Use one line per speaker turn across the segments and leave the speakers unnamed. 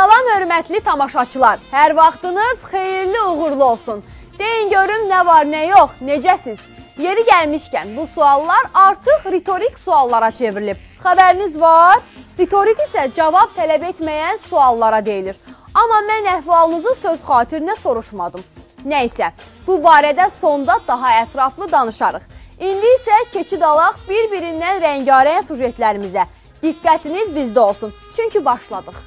Salam hörmətli tamaşaçılar, hər vaxtınız xeyirli uğurlu olsun. Deyin görüm nə var nə yox, necəsiz? Yeri gəlmişkən bu suallar artıq ritorik suallara çevrilib. Xəbəriniz var? Ritorik isə cavab tələb etməyən suallara deyilir. Amma mən əhvalınızı söz xatirinə soruşmadım. Nəysə, bu barədə sonda daha ətraflı danışarıq. İndi isə keçid alaq bir-birindən rəngarəng sujetlərimizə. Diqqətiniz bizdə olsun, çünki başladıq.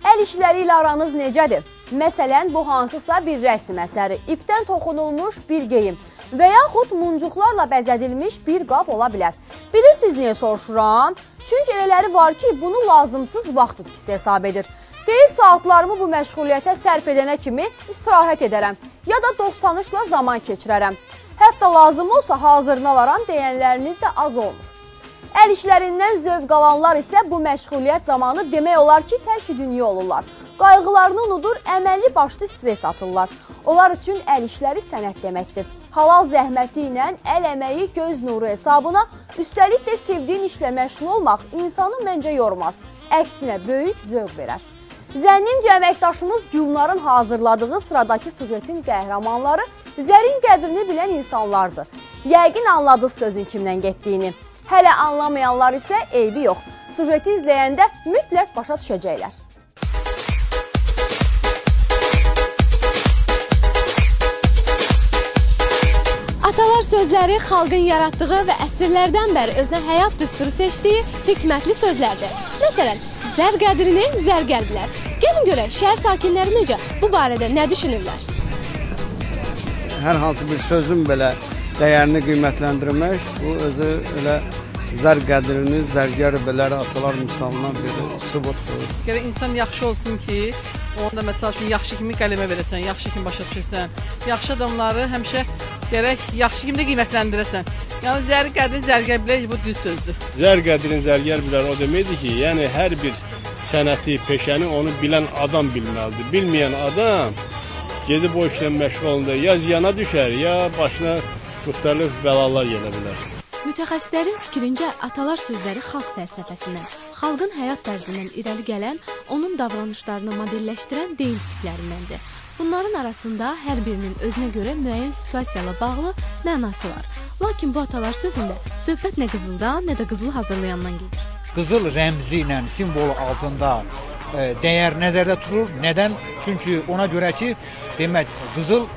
Əl işləri ilə aranız necədir? Məsələn, bu hansısa bir rəsm əsəri, ipdən toxunulmuş bir geyim və yaxud muncuqlarla bəzədilmiş bir qab ola bilər. Bilirsiniz niyə soruşuram? Çünki elələri var ki, bunu lazımsız vaxt itkisi hesab edir. Deyir, saatlarımı bu məşğuliyyətə sərf edənə kimi istirahət edərəm ya da dost-tanışla zaman keçirərəm. Hətta lazım olsa hazırını alaram deyənləriniz də az olmur. Əl işlərindən zövq alanlar isə bu məşğuliyyət zamanı demək olar ki, tərk-i dünya olurlar. Qayğılarını unudur, əməlli başlı stres atırlar. Onlar üçün əl işləri sənət deməkdir. Halal zəhməti ilə əl əməyi göz nuru hesabına, üstəlik də sevdiyin işlə məşğul olmaq insanı məncə yormaz. Əksinə böyük zövq verər. Zənnimcə əməkdaşımız Gülnarın hazırladığı sıradakı sujetin qəhrəmanları zərin qədrini bilən insanlardır. Yəqin anladıq sözün kimdən getdiyini. Hələ anlamayanlar isə eybi yox. Sujeti izləyəndə mütləq başa düşəcəklər.
Atalar sözləri xalqın yaratdığı və əsrlərdən bəri özünə həyat düsturu seçdiyi hikmətli sözlərdir. Məsələn, zər qədrini zərgər bilər. Gəlin görək, şəhər sakinləri necə bu barədə nə düşünürlər?
Hər hansı bir sözün belə dəyərini qiymətləndirmək, bu özü elə zər qədrini zərgər bilər atalar misalından bir sübutdur.
Gərək insan yaxşı olsun ki, onu da məsəl üçün yaxşı kimi qələmə verəsən, yaxşı kimi başa düşəsən. Yaxşı adamları həmişə gərək yaxşı kimi də qiymətləndirəsən. Yəni zər qədrini zərgər bilər, bu düz sözdür.
Zər qədrini zərgər bilər o deməkdir ki, yəni hər bir sənəti, peşəni onu bilən adam bilməlidir. Bilməyən adam gedib o işlə məşğul olanda ya ziyana düşər, ya başına müxtəlif bəlalar gələ bilər.
Mütəxəssislərin fikrincə atalar sözləri xalq fəlsəfəsindən, xalqın həyat tərzindən irəli gələn, onun davranışlarını modelləşdirən deyim tiplərindəndir. Bunların arasında hər birinin özünə görə müəyyən situasiya ilə bağlı mənası var. Lakin bu atalar sözündə söhbət nə qızıldan, nə də qızılı hazırlayandan gedir.
Qızıl rəmzi ilə simvolu altında dəyər nəzərdə tutulur. Nədən? Çünki ona görə ki, demək, qızıl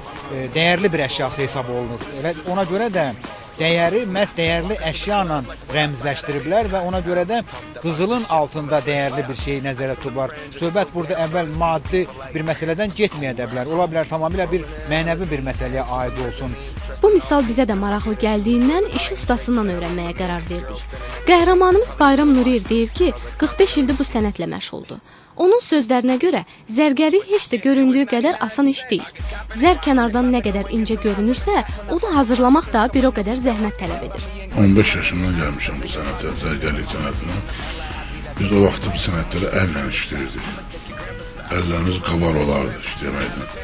dəyərli bir əşyası hesab olunur. Elə ona görə də dəyəri məhz dəyərli əşya ilə rəmzləşdiriblər və ona görə də qızılın altında dəyərli bir şey nəzərdə tutublar. Söhbət burada əvvəl maddi bir məsələdən getməyə də bilər. Ola bilər tamamilə bir mənəvi bir məsələyə aid olsun.
Bu misal bizə də maraqlı gəldiyindən işi ustasından öyrənməyə qərar verdik. Qəhrəmanımız Bayram Nuriyev deyir ki, 45 ildir bu sənətlə məşğuldur. Onun sözlərinə görə zərgərlik heç də göründüyü qədər asan iş deyil. Zər kənardan nə qədər incə görünürsə, onu hazırlamaq da bir o qədər zəhmət tələb edir.
15 yaşımdan gəlmişəm bu sənətə, zərgərlik sənətinə. Biz o vaxtı bu sənətləri əllə işləyirdik. Əllərimiz qabar olardı işləməkdən.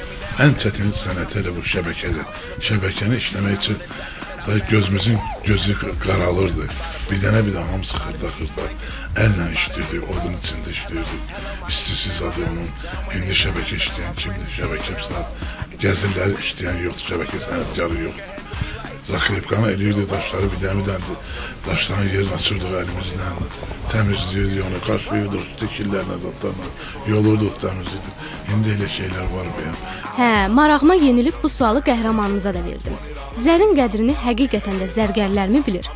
Ən çətin sənəti elə bu şəbəkədir. Şəbəkəni işləmək üçün gözümüzün gözü qaralırdı. Bir dənə bir dənə hamısı xırda-xırda əllə işləyirdik, odun içində işləyirdik. İstisiz adı onun. İndi şəbəkə işləyən kimdir? Şəbəkə saat gəzirləri işləyən yoxdur, şəbəkə sənətkarı yoxdur. Zakrepkanı eləyirdik, daşları bir dənə bir dənə daşların yerini açırdıq əlimizlə, təmizləyirdik onu, qaşıyırdıq, tikillərlə, zadlarla, yolurduq, təmizləyirdik. İndi elə şeylər var bəyəm.
Hə, marağıma yenilib bu sualı qəhrəmanımıza da verdim. Zərin qədrini həqiqətən də zərgərlərmi bilir?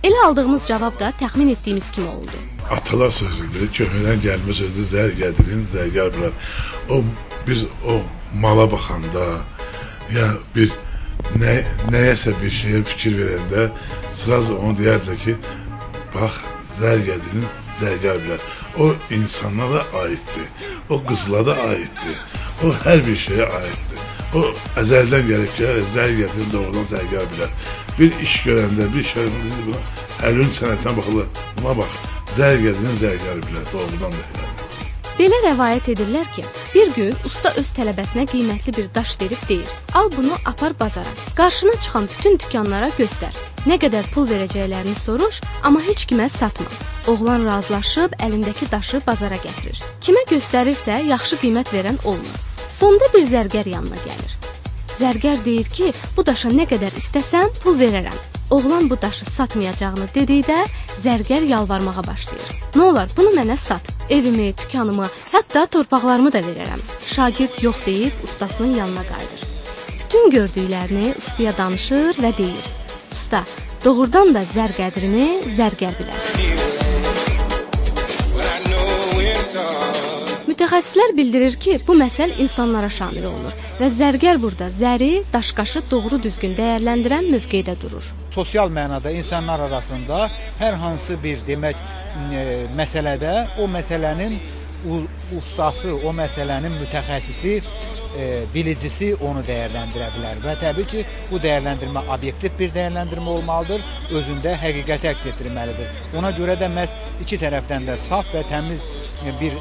Elə aldığımız cavab da təxmin etdiyimiz kimi oldu.
Atalar sözüdür, köhnədən gəlmə sözüdür, zər qədrini zərgər bilər. O, biz o mala baxanda, ya bir nəyəsə bir şeyə fikir verəndə sırası onu deyərdilər ki, bax, zər qədrini zərgər bilər. O insana da aiddir, o qızla da aiddir, o hər bir şeyə aiddir. O əzəldən gəlib ki, zər qədrini doğrudan zərgər bilər. Bir iş görəndə, bir iş görəndə buna əlün sənətinə baxılır, buna bax, zər qədrini zərgər bilər, doğrudan da elədir.
Belə rəvayət edirlər ki, bir gün usta öz tələbəsinə qiymətli bir daş verib deyir: "Al bunu apar bazara. Qarşına çıxan bütün dükanlara göstər. Nə qədər pul verəcəklərini soruş, amma heç kimə satma." Oğlan razılaşıb əlindəki daşı bazara gətirir. Kimə göstərirsə, yaxşı qiymət verən olmur. Sonda bir zərgər yanına gəlir. Zərgər deyir ki, bu daşa nə qədər istəsəm pul verərəm. Oğlan bu daşı satmayacağını dedikdə zərgər yalvarmağa başlayır. Nə olar, bunu mənə sat. Evimi, dükanımı, hətta torpaqlarımı da verərəm. Şagird yox deyib ustasının yanına qayıdır. Bütün gördüklərini ustaya danışır və deyir: "Usta, doğrudan da zər qədrini zərgər bilər." Mütəxəssislər bildirir ki, bu məsəl insanlara şamil olunur və zərgər burada zəri, daşqaşı doğru düzgün dəyərləndirən mövqedə durur.
Sosial mənada insanlar arasında hər hansı bir demək məsələdə o məsələnin ustası, o məsələnin mütəxəssisi, bilicisi onu dəyərləndirə bilər və təbii ki, bu dəyərləndirmə obyektiv bir dəyərləndirmə olmalıdır, özündə həqiqəti əks etdirməlidir. Ona görə də məhz iki tərəfdən də saf və təmiz bir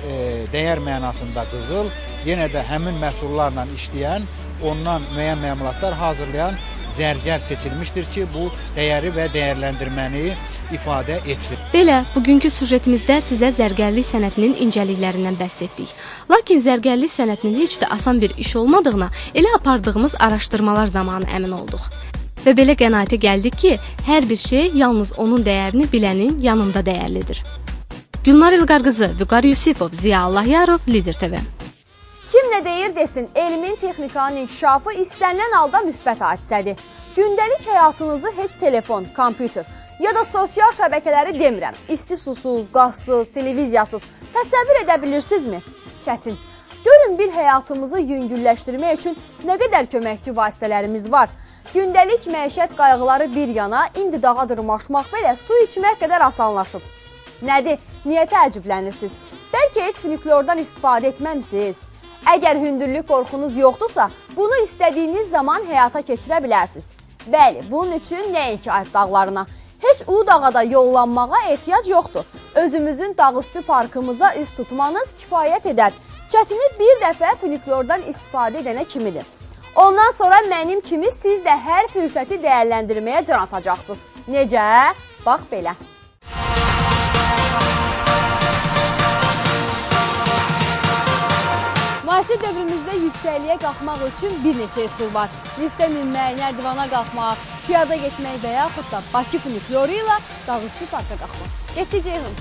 dəyər mənasında qızıl, yenə də həmin məhsullarla işləyən, ondan müəyyən məmulatlar hazırlayan zərgər seçilmişdir ki, bu dəyəri və dəyərləndirməni ifadə etsin.
Belə, bugünkü süjetimizdə sizə zərgərlik sənətinin incəliklərindən bəhs etdik. Lakin zərgərlik sənətinin heç də asan bir iş olmadığına elə apardığımız araşdırmalar zamanı əmin olduq. Və belə qənaətə gəldik ki, hər bir şey yalnız onun dəyərini bilənin yanında dəyərlidir. Gülnar İlqar qızı, Vüqar Yusifov, Ziya Allahyarov, Lider TV.
Kim nə deyir desin, elmin, texnikanın inkişafı istənilən halda müsbət hadisədir. Gündəlik həyatınızı heç telefon, kompüter ya da sosial şəbəkələri demirəm. İsti susuz, qazsız, televiziyasız təsəvvür edə bilirsinizmi? Çətin. Görün bir həyatımızı yüngülləşdirmək üçün nə qədər köməkçi vasitələrimiz var. Gündəlik məişət qayğıları bir yana, indi dağa dırmaşmaq belə su içmək qədər asanlaşıb. Nədir? Niyə təəccüblənirsiniz? Bəlkə heç funikulordan istifadə etməmisiniz? Əgər hündürlük qorxunuz yoxdursa, bunu istədiyiniz zaman həyata keçirə bilərsiniz. Bəli, bunun üçün nəinki Alp dağlarına, heç Uludağa da yollanmağa ehtiyac yoxdur. Özümüzün dağüstü parkımıza üz tutmanız kifayət edər. Çətini bir dəfə funikulordan istifadə edənə kimidir. Ondan sonra mənim kimi siz də hər fürsəti dəyərləndirməyə can atacaqsınız. Necə? Bax belə. Müasir dövrümüzdə yüksəkliyə qalxmaq üçün bir neçə üsul var. Liftə minmək, nərdivana qalxmaq, piyada getmək və yaxud da Bakı funiküloru ilə dağüstü parka qalxmaq. Getdik Ceyhun.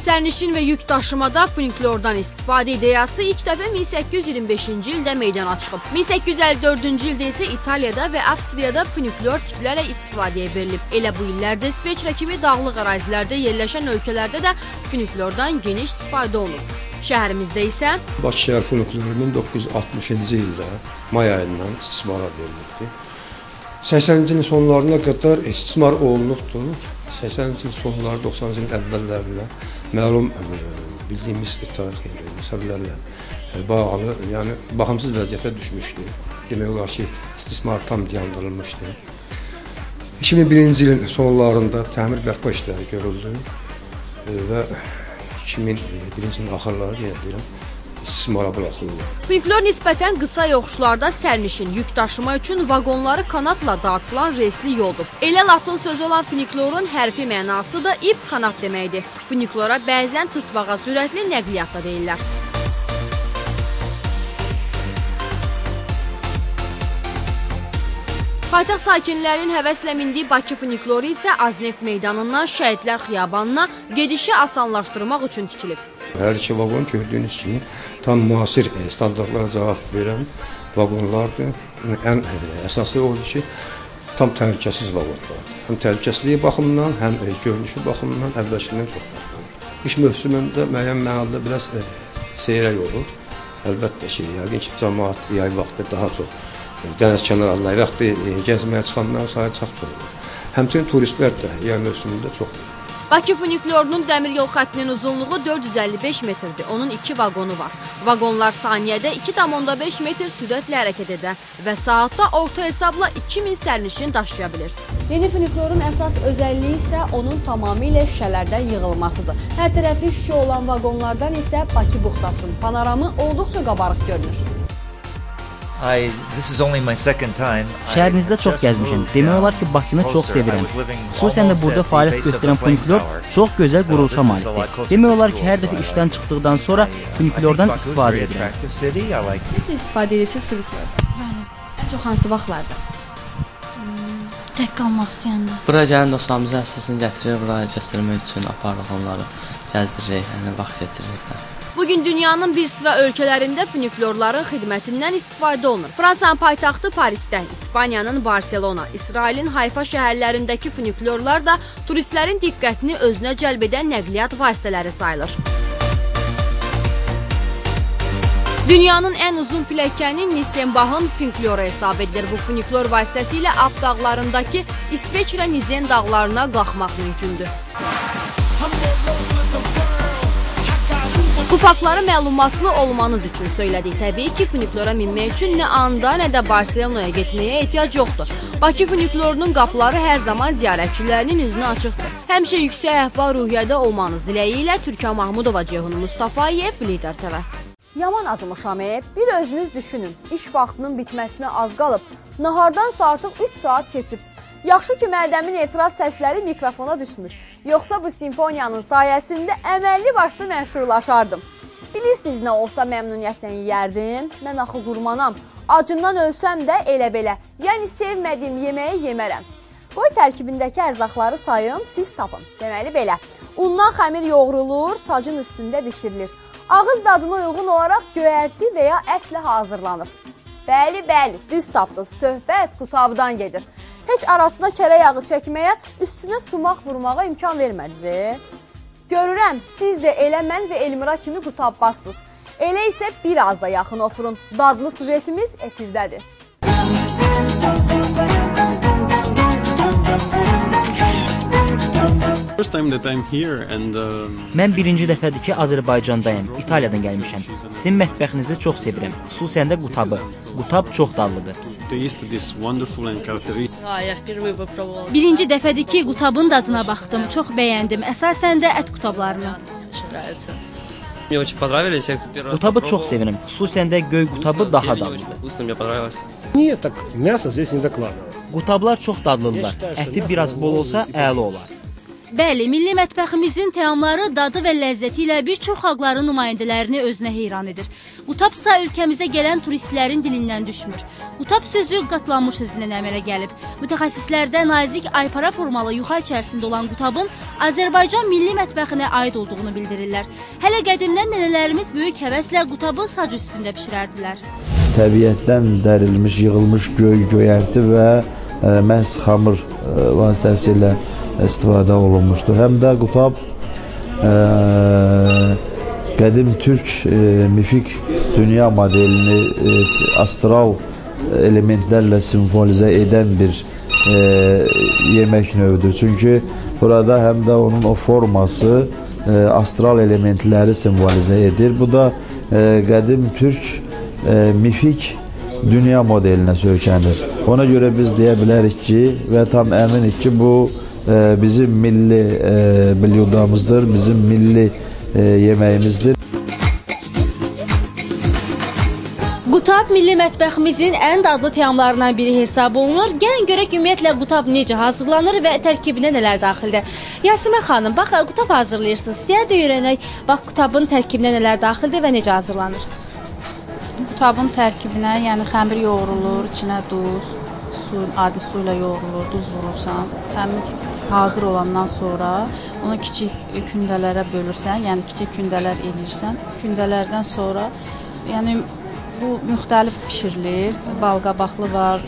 Sərnişin və yük daşımada funikulordan istifadə ideyası ilk dəfə 1825-ci ildə meydana çıxıb. 1854-cü ildə isə İtaliyada və Avstriyada funikulor tiplərlə istifadəyə verilib. Elə bu illərdə İsveçrə kimi dağlıq ərazilərdə yerləşən ölkələrdə də funikulordan geniş istifadə olunub. Şəhərimizdə isə
Bakı şəhər funikuloru 1960-cı ildə may ayından istismara verilibdir. 80-ci ilin sonlarına qədər istismar olunubdur. 80-ci ilin sonları, 90-cı ilin əvvəllərində məlum bildiyimiz tarixi məsələlərlə bağlı, yəni baxımsız vəziyyətə düşmüşdü. Demək olar ki, istismar tam dayandırılmışdı. 2001-ci ilin sonlarında təmir bərpa işləri görüldü və 2001-ci ilin axırları, yenə deyirəm, istismara buraxıldı.
Funikulor nisbətən qısa yoxuşlarda sərnişin yük daşıma üçün vaqonları kanatla dartılan relsli yoldur. Elə latın sözü olan funikulorun hərfi mənası da ip kanat deməkdir. Funikulora bəzən tısbağa sürətli nəqliyyat da deyirlər. Paytaxt sakinlərinin həvəslə mindiyi Bakı funikuloru isə Azneft meydanından Şəhidlər Xiyabanına gedişi asanlaşdırmaq üçün tikilib.
Hər iki vaqon gördüyünüz kimi tam müasir standartlara cavab verən vaqonlardır. Ən əsası odur ki, tam təhlükəsiz vaqonlardır. Həm təhlükəsizliyi baxımından, həm görünüşü baxımından əvvəlkindən çox fərqlənir. Qış mövsümündə müəyyən mənada biraz seyrək olur. Əlbəttə ki, yəqin ki, camaat yay vaxtı daha çox dəniz kənarlarına, vaxtı gəzməyə çıxanların sayı çox olur. Həmçinin turistlər də yay mövsümündə çox olur.
Bakı funikulorunun dəmir yol xəttinin uzunluğu 455 metrdir. Onun 2 vaqonu var. Vaqonlar saniyədə 2,5 metr sürətlə hərəkət edə və saatda orta hesabla 2000 sərnişin daşıya bilir. Yeni funikulorun əsas özəlliyi isə onun tamamilə şüşələrdən yığılmasıdır. Hər tərəfi şüşə olan vaqonlardan isə Bakı buxtasının panoramı olduqca qabarıq görünür.
Şəhərinizdə çox gəzmişəm. Demək olar ki, Bakını çox sevirəm. Xüsusən də burada fəaliyyət göstərən funikulor çox gözəl quruluşa malikdir. Demək olar ki, hər dəfə işdən çıxdıqdan sonra funikulordan istifadə edirəm.
Siz istifadə edirsiniz funikulordan? Bəli. Ən çox hansı vaxtlarda?
Tək qalmaq istəyəndə.
Bura gələn dostlarımızı əsasən gətirir, bura göstərmək üçün aparırıq onları, gəzdiririk, yəni vaxt keçiririk.
Bugün dünyanın bir sıra ölkələrində funikulorların xidmətindən istifadə olunur. Fransanın paytaxtı Parisdə, İspaniyanın Barselona, İsrailin Hayfa şəhərlərindəki funikulorlar da turistlərin diqqətini özünə cəlb edən nəqliyyat vasitələri sayılır. Dünyanın ən uzun pilləkəni Nissenbahın funikulyoru hesab edilir. Bu funikulyor vasitəsilə Alp dağlarındakı İsveçrə Nizen dağlarına qalxmaq mümkündür. Bu faktları məlumatlı olmanız üçün söylədik. Təbii ki, funikulora minmək üçün nə anda, nə də Barselonaya getməyə ehtiyac yoxdur. Bakı funikulorunun qapıları hər zaman ziyarətçilərinin üzünə açıqdır. Həmişə yüksək əhval-ruhiyyədə olmanız diləyi ilə Türkan Mahmudova, Ceyhun Mustafayev, Lider TV. Yaman acımışam, bir özünüz düşünün. İş vaxtının bitməsinə az qalıb. Nahardansa artıq 3 saat keçib. Yaxşı ki, mədəmin etiraz səsləri mikrofona düşmür. Yoxsa bu simfoniyanın sayəsində əməlli başlı məşhurlaşardım. Bilirsiniz nə olsa məmnuniyyətlə yeyərdim. Mən axı qurmanam. Acından ölsəm də elə belə. Yəni sevmədiyim yeməyi yemərəm. Qoy tərkibindəki ərzaqları sayım, siz tapın. Deməli belə. Undan xəmir yoğrulur, sacın üstündə bişirilir. Ağız dadına uyğun olaraq göyərti və ya ətlə hazırlanır. Bəli, bəli, düz tapdınız. Söhbət qutabdan gedir. Heç arasına kərə yağı çəkməyə, üstünə sumaq vurmağa imkan vermədiniz. Görürəm, siz də elə mən və Elmira kimi qutabbazsınız. Elə isə biraz da yaxın oturun. Dadlı süjetimiz efirdədir.
Mən birinci dəfədir ki, Azərbaycandayım, İtaliyadan gəlmişəm. Sizin mətbəxinizi çox sevirəm, xüsusən də qutabı. Qutab çox dadlıdır.
Birinci dəfədir ki, qutabın dadına baxdım, çox bəyəndim, əsasən də ət qutablarını.
Qutabı çox sevirəm, xüsusən də göy qutabı daha dadlıdır. Qutablar çox dadlıdırlar, əti biraz bol olsa əla olar.
Bəli, milli mətbəximizin təamları dadı və ləzzəti ilə bir çox xalqların nümayəndələrini özünə heyran edir. Qutabsa ölkəmizə gələn turistlərin dilindən düşmür. Qutab sözü qatlanmış sözündən əmələ gəlib. Mütəxəssislərdə nazik aypara formalı yuxa içərisində olan qutabın Azərbaycan milli mətbəxinə aid olduğunu bildirirlər. Hələ qədimdən nənələrimiz böyük həvəslə qutabı sac üstündə bişirərdilər.
Təbiətdən dərilmiş, yığılmış göy, göyərti və məhz xamır vasitəsilə istifadə olunmuşdur. Həm də qutab qədim türk mifik dünya modelini astral elementlərlə simvolizə edən bir yemək növüdür. Çünki burada həm də onun o forması astral elementləri simvolizə edir. Bu da qədim türk mifik dünya modelinə söykənir. Ona görə biz deyə bilərik ki və tam əminik ki, bu bizim milli blyudamızdır, bizim milli yeməyimizdir.
Qutab milli mətbəximizin ən dadlı təamlarından biri hesab olunur. Gəlin görək ümumiyyətlə qutab necə hazırlanır və tərkibinə nələr daxildir. Yasimə xanım, bax qutab hazırlayırsınız. İstəyərdik öyrənək, bax qutabın tərkibinə nələr daxildir və necə hazırlanır?
Qutabın tərkibinə, yəni xəmir yoğrulur, içinə duz, su, adi su ilə yoğrulur, duz vurursan. Xəmir hazır olandan sonra onu kiçik kündələrə bölürsən, yəni kiçik kündələr eləyirsən. Kündələrdən sonra, yəni bu müxtəlif pişirilir. Balqabaqlı var,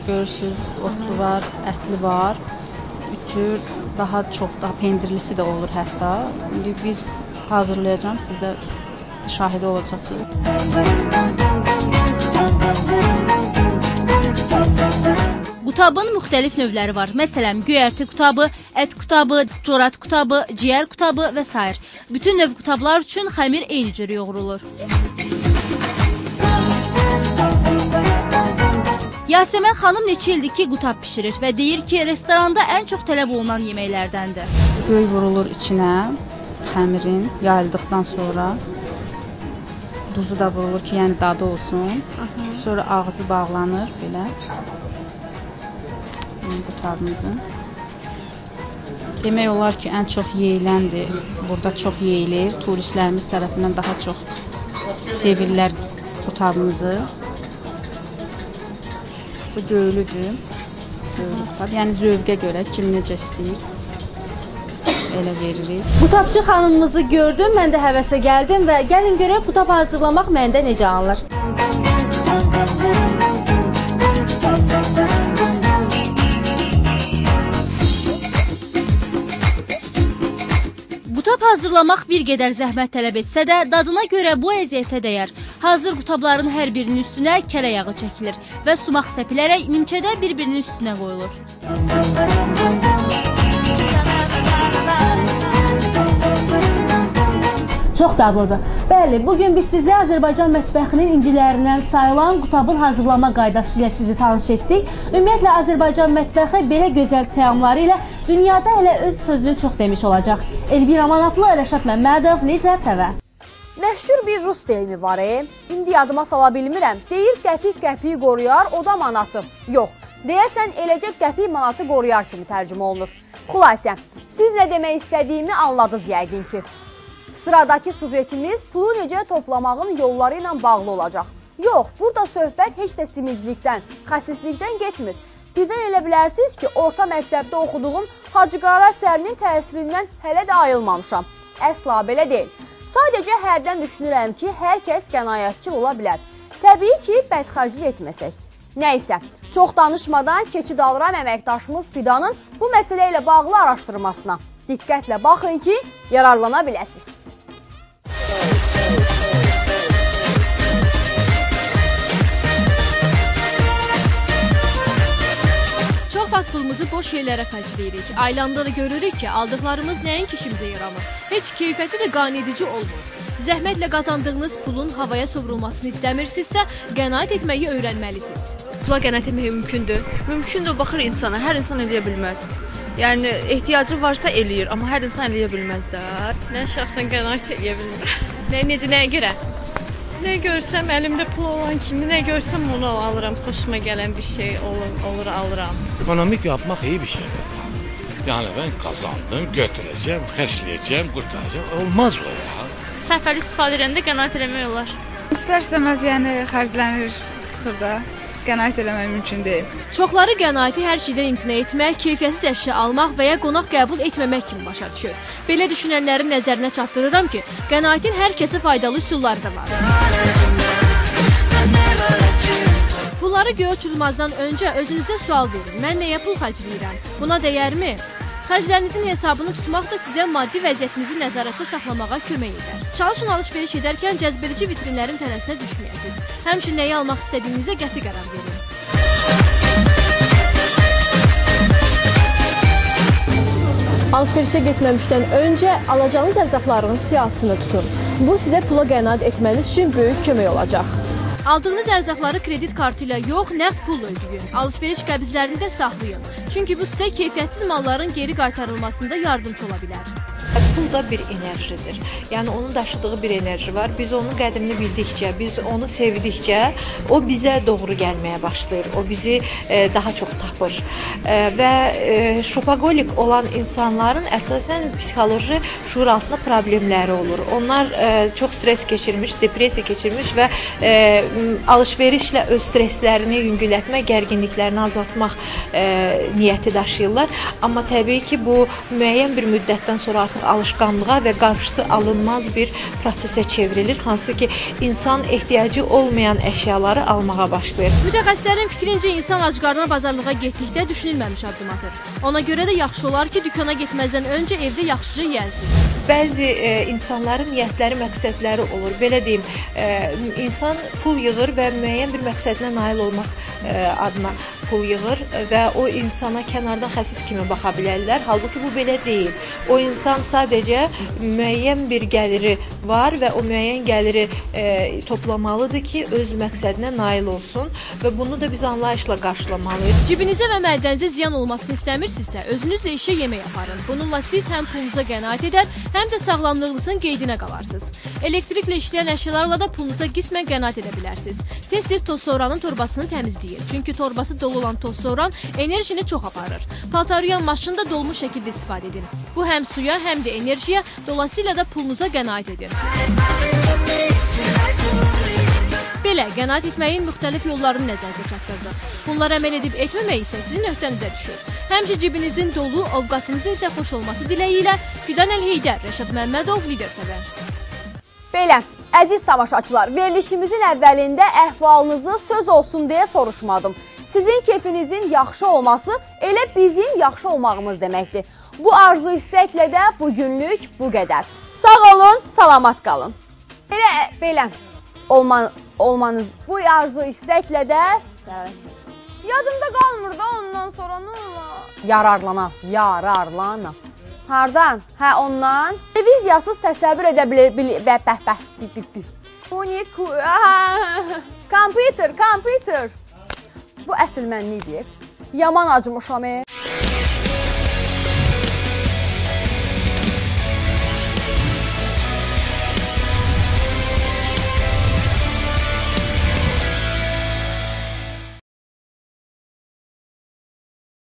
görürsünüz, otlu var, ətli var. Üç cür, daha çox, daha pendirlisi də olur hətta. İndi biz hazırlayacağam, siz də şahidi olacaqsınız.
Qutabın müxtəlif növləri var. Məsələn, göyərti qutabı, ət qutabı, corat qutabı, ciyər qutabı və s. Bütün növ qutablar üçün xəmir eyni cür yoğrulur. Yasəmən xanım neçə ildir ki, qutab bişirir və deyir ki, restoranda ən çox tələb olunan yeməklərdəndir.
Göy vurulur içinə xəmirin yayıldıqdan sonra. Duzu da vurulur ki, yəni dadı olsun. Sonra ağzı bağlanır belə. Qutabımızın. Demək olar ki, ən çox yeyiləndir. Burada çox yeyilir. Turistlərimiz tərəfindən daha çox sevirlər qutabımızı. Bu göylüdür. Göylü qutab. Yəni zövqə görə kim necə istəyir elə veririk.
Qutabçı xanımımızı gördüm, mən də həvəsə gəldim və gəlin görək qutab hazırlamaq məndə necə alınır. Qutab hazırlamaq bir qədər zəhmət tələb etsə də, dadına görə bu əziyyətə dəyər. Hazır qutabların hər birinin üstünə kərə yağı çəkilir və sumaq səpilərək nimçədə bir-birinin üstünə qoyulur. Çox dadlıdır. Bəli, bugün biz sizə Azərbaycan mətbəxinin incilərindən sayılan qutabın hazırlama qaydası ilə sizi tanış etdik. Ümumiyyətlə, Azərbaycan mətbəxi belə gözəl təamları ilə dünyada hələ öz sözünü çox demiş olacaq. Elvira Manatlı, Rəşad Məmmədov, Lider TV.
Məşhur bir rus deyimi var, İndi yadıma sala bilmirəm. Deyir, qəpik qəpiyi qoruyar, o da manatı. Yox, deyəsən eləcə qəpik manatı qoruyar kimi tərcümə olunur. Xülasə, siz nə demək istədiyimi anladınız yəqin ki. Sıradakı sujetimiz pulu necə toplamağın yolları ilə bağlı olacaq. Yox, burada söhbət heç də simiclikdən, xəsislikdən getmir. Birdən elə bilərsiniz ki, orta məktəbdə oxuduğum Hacı Qara əsərinin təsirindən hələ də ayılmamışam. Əsla belə deyil. Sadəcə hərdən düşünürəm ki, hər kəs qənaətçil ola bilər. Təbii ki, bədxərclik etməsək. Nəysə, çox danışmadan keçid alıram əməkdaşımız Fidanın bu məsələ ilə bağlı araşdırmasına. Diqqətlə baxın ki, yararlana biləsiniz.
Çox vaxt pulumuzu boş yerlərə xərcləyirik. Ailanda da görürük ki, aldıqlarımız nəinki işimizə yaramır. Heç keyfiyyəti də qane edici olmur. Zəhmətlə qazandığınız pulun havaya sovrulmasını istəmirsinizsə, qənaət etməyi öyrənməlisiniz.
Pula qənaət etmək mümkündür. Mümkündür, baxır insana, hər insan eləyə bilməz. Yəni, ehtiyacı varsa eləyir, amma hər insan eləyə bilməz də.
Mən şəxsən qənaət eləyə bilmirəm.
Necə, nəyə görə?
Nə görsəm, əlimdə pul olan kimi, nə görsəm onu alıram. Xoşuma gələn bir şey olur, alıram.
Ekonomik yapmaq iyi bir şeydir. Yani ben kazandım, götüreceğim, xərcləyəcəyim, qurtaracağım. Olmaz o ya.
Sərfəli istifadə edəndə qənaət eləmək olar.
İstər-istəməz, yəni xərclənir, çıxır da. Qənaət eləmək mümkün deyil.
Çoxları qənaəti hər şeydən imtina etmək, keyfiyyətsiz əşya almaq və ya qonaq qəbul etməmək kimi başa düşür. Belə düşünənlərin nəzərinə çatdırıram ki, qənaətin hər kəsə faydalı üsulları da var. Pulları göyə uçurmazdan öncə özünüzə sual verin. Mən nəyə pul xərcləyirəm? Buna dəyərmi? Xərclərinizin hesabını tutmaq da sizə maddi vəziyyətinizi nəzarətdə saxlamağa kömək edər. Çalışın alış-veriş edərkən cəzbedici vitrinlərin tələsinə düşməyəsiniz. Həmçinin nəyi almaq istədiyinizə qəti qərar verin. Alış-verişə getməmişdən öncə alacağınız ərzaqların siyahısını tutun. Bu sizə pula qənaət etməniz üçün böyük kömək olacaq. Aldığınız ərzaqları kredit kartı ilə yox, nəqd pulla ödəyin. Alış-veriş qəbizlərini də saxlayın. Çünki bu sizə keyfiyyətsiz malların geri qaytarılmasında yardımcı ola bilər.
Pul da bir enerjidir. Yəni onun daşıdığı bir enerji var. Biz onun qədrini bildikcə, biz onu sevdikcə o bizə doğru gəlməyə başlayır. O bizi daha çox tapır. Və şopagolik olan insanların əsasən psixoloji şuuraltında problemləri olur. Onlar çox stres keçirmiş, depressiya keçirmiş və alış-verişlə öz streslərini yüngüllətmək, gərginliklərini azaltmaq niyyəti daşıyırlar. Amma təbii ki, bu müəyyən bir müddətdən sonra artıq alışqanlığa və qarşısı alınmaz bir prosesə çevrilir, hansı ki, insan ehtiyacı olmayan əşyaları almağa başlayır.
Mütəxəssislərin fikrincə insan acqarına bazarlığa getdikdə düşünülməmiş addım atır. Ona görə də yaxşı olar ki, dükana getməzdən öncə evdə yaxşıca yeyəsiniz.
Bəzi insanların niyyətləri, məqsədləri olur. Belə deyim, insan pul yığır və müəyyən bir məqsədinə nail olmaq adına. pul yığır və o insana kənardan xəsis kimi baxa bilərlər. Halbuki bu belə deyil. O insan sadəcə müəyyən bir gəliri var və o müəyyən gəliri toplamalıdır ki, öz məqsədinə nail olsun və bunu da biz anlayışla qarşılamalıyıq.
Cibinizə və mədənizə ziyan olmasını istəmirsinizsə, özünüzlə işə yemək aparın. Bununla siz həm pulunuza qənaət edər, həm də sağlamlığınızın qeydinə qalarsınız. Elektriklə işləyən əşyalarla da pulunuza qismən qənaət edə bilərsiniz. Tez-tez tozsoranın torbasını təmizləyin. Çünki torbası dolu olan tozsoran enerjini çox aparır. Paltaruyan maşını da dolmuş şəkildə istifadə edin. Bu həm suya, həm də enerjiyə, dolayısıyla da pulunuza qənaət edin. Belə, qənaət etməyin müxtəlif yollarını nəzərdə çatdırdıq. Bunlara əməl edib etməmək isə sizin öhdənizə düşür. Həmçə cibinizin dolu, ovqatınızın isə xoş olması diləyi ilə Fidan Əlheydər, Rəşad Məmmədov, Lider TV.
Belə, əziz tamaşaçılar, verilişimizin əvvəlində əhvalınızı söz olsun deyə soruşmadım. Sizin kefinizin yaxşı olması elə bizim yaxşı olmağımız deməkdir. Bu arzu istəklə də bugünlük bu qədər. Sağ olun, salamat qalın. Belə olmanız bu arzu istəklə də yadımda qalmır da ondan sonra nə olar? Yararlana. Hardan? Hə, ondan. Televiziyasız təsəvvür edə bilir, Kompüter. Bu əsl mənlik deyir. Yaman acımışam.